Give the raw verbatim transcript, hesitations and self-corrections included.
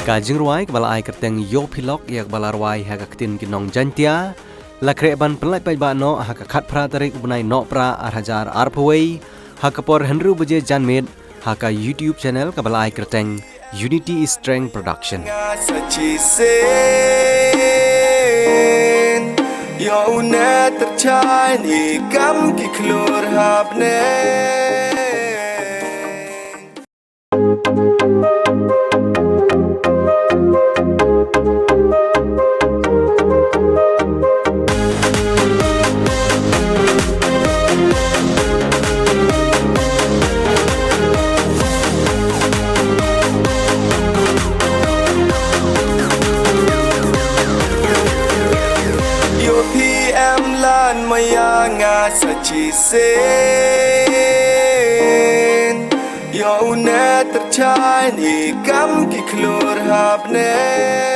Ka jingrwai kaba la ai kyrteng Ïoh Phi Lok ïa kaba la rwai ha ka ktien ki nong Jaiñtia, la khreh ban pynlait paidbah noh ha ka khatphra tarik u bnai Nohprah ar hajar arphew wei, ha ka por hynriew baje janmiet, ha ka YouTube channel kaba la ai kyrteng Unity is Strength Production. Nga sa shisien, ïoh u ne tyrchai ni kam ki khlur ha bneng. Ïoh phi em lan maya nga sa shisien. Ïoh u ne tyrchai ni kam ki khlur ha bneng.